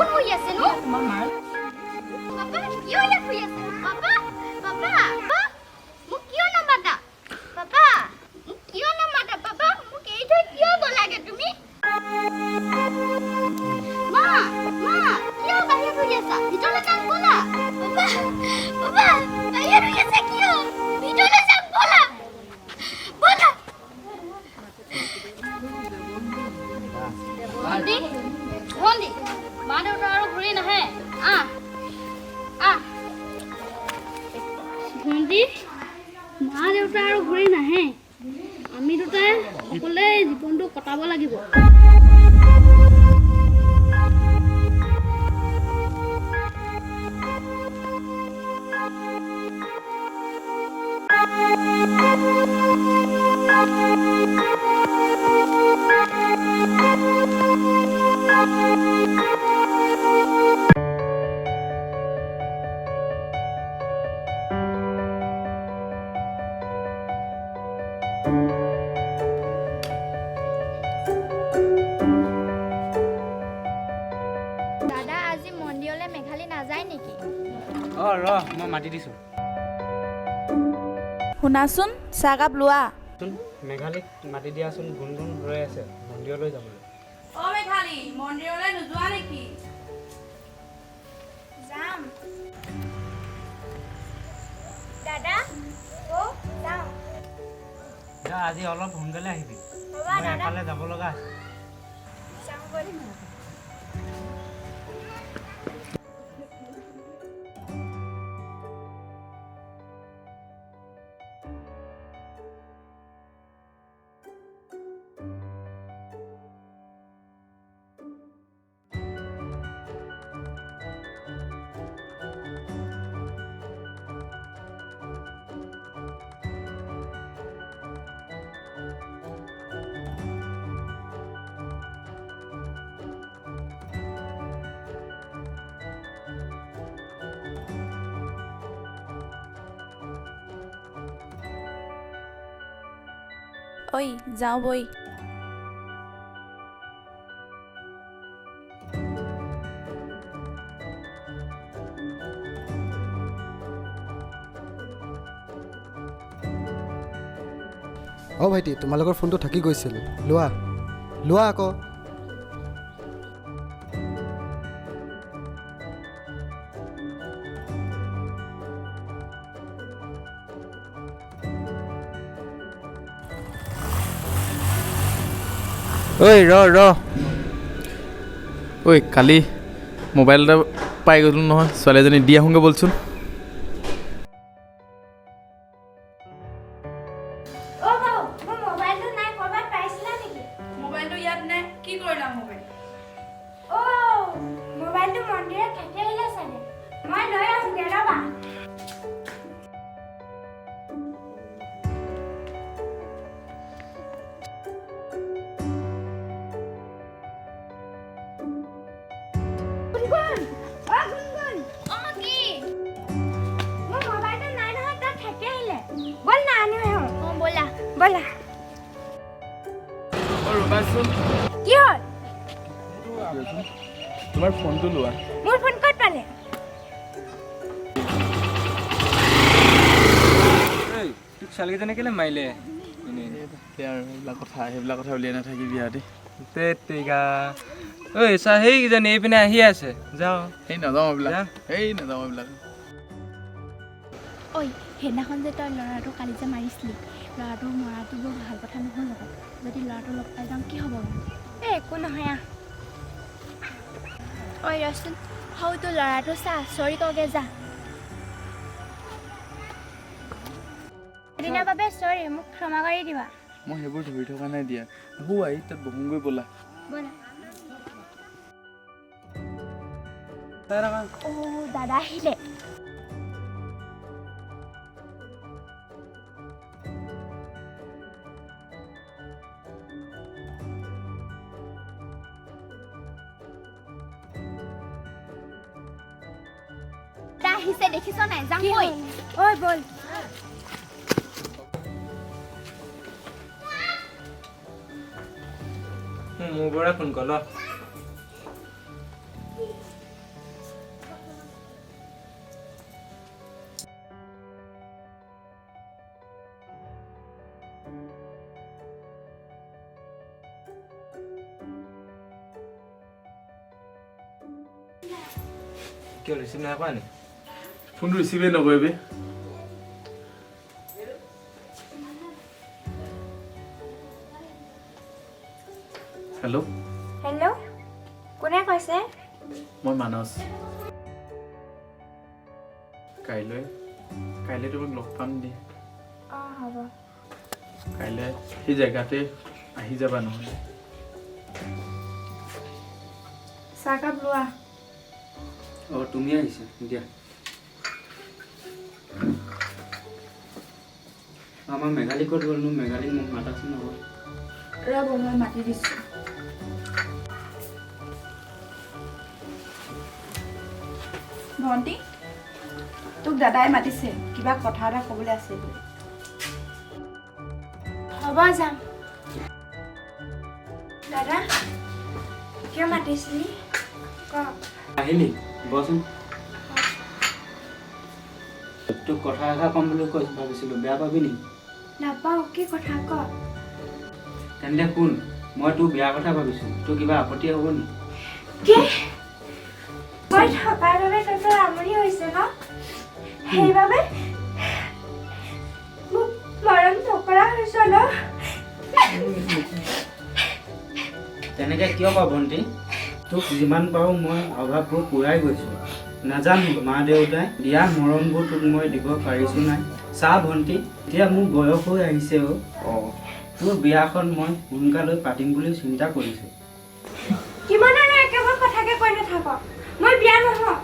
কোন শুই আছে নো? পাপা, কিয় ইয়াত শুই আছে? পাপা, পাপা, পাপা, মোক কিয় নামাতা? পাপা, মোক কিয় নামাতা? পাপা, মোক এৰি থৈ কিয় গ'লাগে তুমি? মা, মা, কিয় বাহিৰত শুই আছা? ভিতৰলৈ যাম ব'লা। পাপা, পাপা, বাহিৰত শুই আছা কিয়? ভিতৰলৈ যাম ব'লা, ব'লা। ভণ্টি, ভণ্টি, মা দেউতা আৰু ঘূৰি নাহে। আহ, আহ। ভণ্টি, মা দেউতা আৰু ঘূৰি নাহে। আমি দুটাই অকলে জীৱনটো কটাব লাগিব। দাদা, আজি মন্দিৰলৈ মেঘালী নাযায় নেকি? অঁ, ৰ, মই মাতি দিছোঁ। শুনাচোন, চাহকাপ লোৱা। চোন, মেঘালীক মাতি দিয়াচোন। গুণগুণ ৰৈ আছে মন্দিৰলৈ যাবলৈ। অ মেঘালী, মন্দিৰলৈ নোযোৱা নেকি? যাম দাদা। অ' যাওঁ। যা, আজি অলপ সোনকালে আহিবি। হ'ব। মই দাদা। এফালে যাব লগা আছে। যাওঁ ব'ল। ঐ, যাওঁ বৈ। অঁ ভাইটি, তোমালোকৰ ফোনটো থাকি গৈছিল। লোৱা, লোৱা আকৌ। ঐ, ৰ ৰ। ঐ, কালি মোবাইল এটা পাই গ'লোঁ নহয়, ছোৱালী এজনী। দি আহোঁগৈ ব'লচোন। অ' বৌ, মোৰ মোবাইলটো নাই, ক'ৰবাত পাইছিলা নেকি? মোবাইলটো ইয়াত নাই। কি কৰিলা মোবাইল? অ' মোবাইলটো মন্দিৰত থাকি আহিলে চাগে। মই লৈ আহোঁগৈ, ৰ'বা। গুণগুণ, অ' গুণগুণ। অ' কি? মোৰ মোবাইলটো নাই নহয়, তাত থাকি আহিলে। ব'ল না, আনি আহোঁ। অঁ, ব'লা, ব'লা। অ, ৰ'বাচোন। কি হ'ল? তোমাৰ ফোনটো লোৱা। মোৰ ফোন ক'ত পালে? ঐ, তোক ছোৱালীকেইজনে কেলৈ মাৰিলে এনেই? আৰু সেইবিলাক কথা উলিয়াই নাথাকিবি আৰু দেই। ধেত তেৰিকা। ঐ চা, সেইকেইজনী এইপিনে আহি আছে, যাওঁ। সেই, নাযাওঁ এইবিলাক। যা। সেই, নাযাওঁ এইবিলাক। ঐ, সেইদিনাখন যে তই ল'ৰাটো কালি যে মাৰিছিলি, ল'ৰাটো মৰাটো বৰ ভাল কথা নহ'ল আকৌ। যদি ল'ৰাটো লগ পাই যাওঁ, কি হ'ব বাৰু? এই, একো নহয়, আহ। ঐ ৰচোন, সৌটো ল'ৰাটো চা, চৰি কগে যা। এদিনৰ বাবে চৰি, মোক ক্ষমা কৰি দিবা। মই সেইবোৰ ধৰি থকা নাই দিয়া। সৌ আহি তাত বহোঁগৈ ব'লা। ব'লা। অ' দাদা আহিলে। দাদা আহিছে, দেখিছ নাই? যাম কি বৈ। হ'ল? ঐ ব'ল। মোৰ পৰা ফোন কৰ ল। কিয় ৰিচিভ নাই কৰা নি? ফোনটো ৰিচিভেই নকৰিবি। হেল্ল'। হেল্ল', কোনে কৈছে? মই মানস। কাইলৈ কাইলৈ তোমাক লগ পাম দি। অঁ, হ'ব। কাইলৈ সেই জেগাতে আহি যাবা নহ'লে। চাহকাপ লোৱা। অঁ, তুমি আহিছা দিয়া। আমাৰ মেঘালী ক'ত গ'লনো? মেঘালী, মোক মাতাচোন আকৌ। ৰ'ব, মই মাতি দিছোঁ। ভণ্টি, তোক দাদাই মাতিছে, কিবা কথা এটা ক'বলৈ আছে বোলে। হ'ব, যাম। দাদা, কিয় মাতিছিলি ক? আহিলি, বহচোন। তোক কথা এষাৰ ক'ম বুলি কৈ ভাবিছিলোঁ, বেয়া পাবি নেকি? নাপাওঁ, কি কথা ক? তেন্তে শুন, মই তোৰ বিয়াৰ কথা ভাবিছোঁ। তোৰ কিবা আপত্তি হ'ব নেকি? কি? মই থকাৰ বাবে তহঁতৰ আমনি হৈছে ন? সেইবাবে মোক মৰম নকৰা হৈছ ন? তেনেকৈ কিয় কওঁ ভণ্টি? তোক যিমান পাৰোঁ মই অভাৱবোৰ পূৰাই গৈছোঁ। নাজানো মা দেউতাই দিয়া মৰমবোৰ তোক মই দিব পাৰিছোঁ নাই। চা ভণ্টি, এতিয়া মোৰ বয়স হৈ আহিছে অ'। তোৰ বিয়াখন মই সোনকালে পাতিম বুলি চিন্তা কৰিছোঁ। কিমান আৰু একেবোৰ কথাকে কৈ নাথাক, মই বিয়া নহওঁ।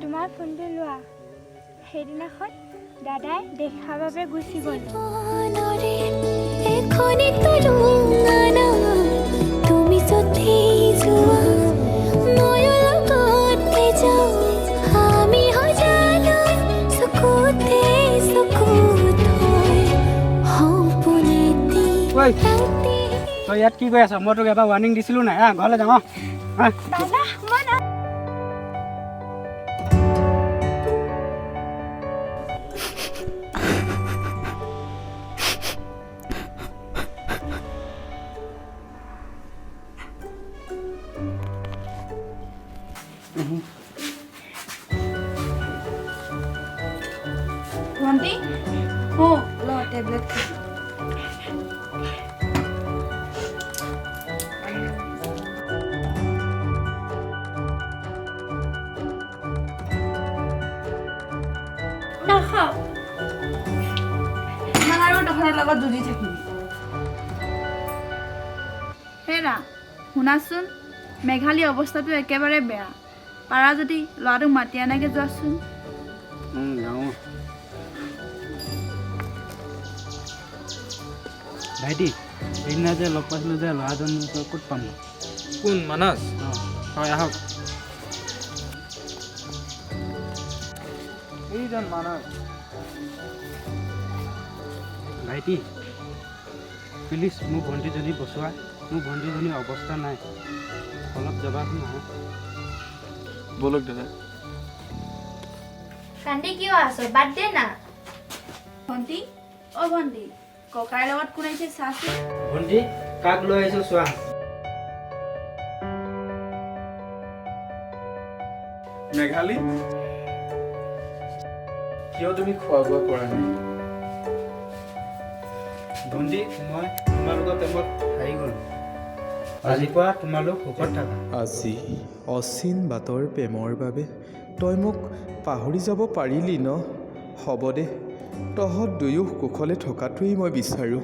তোমাৰ ফোনটো লোৱা। সেইদিনাখন দাদাই দেখাৰ বাবে গুচি গ'ল। এখনি তুৰুঙানা, তুমি য'তেই যোৱা ময়ো লগতে যাওঁ। আমি সজালো চকুতে চকু থৈ সপোন এটি ঐ, ৰাতি। তই ইয়াত কি কৰি আছ? মই তোক এবাৰ ৱাৰ্ণিং দিছিলোঁ নাই? হা, ঘৰলৈ যাওঁ। হা। দাদা, মই না ভণ্টি, অঁ, ল, টেবলেট খা। নাখাওঁ। কিমান আৰু তহঁতৰ লগত যুঁজি থাকিবি? হেৰা, শুনাচোন, মেঘালী অৱস্থাটো একেবাৰে বেয়া। পাৰা যদি ল'ৰাটোক মাতি আনাগৈ যোৱাচোন। যাওঁ। ভাইটি, সেইদিনা যে লগ পাইছিলোঁ যে ল'ৰাজন, তই ক'ত পাম? কোন, মানস? অঁ। হয়, আহক। এইজন মানস। ভাইটি, প্লিজ মোৰ ভণ্টিজনী বচোৱা। মোৰ ভণ্টিজনীৰ অৱস্থা নাই। অলপ যাবাচোন, আহা। ব'লক দাদা। কান্দি কিয় আছ? বাদ দে না। ভণ্টি, অ' ভণ্টি, ককাইৰ লগত কোন আহিছে চাচোন। ভণ্টি, কাক লৈ আহিছোঁ চোৱা। মেঘালী, কিয় তুমি খোৱা বোৱা কৰা নাই? ভণ্টি, মই তোমালোকৰ প্ৰেমত হাৰি গ'লোঁ। আজিৰ পৰা তোমালোক সুখত থাকা। আজি অচিন বাটৰ প্ৰেমৰ বাবে তই মোক পাহৰি যাব পাৰিলি ন? হ'ব দে, তহঁত দুয়ো কুশলে থকাটোৱেই মই বিচাৰোঁ।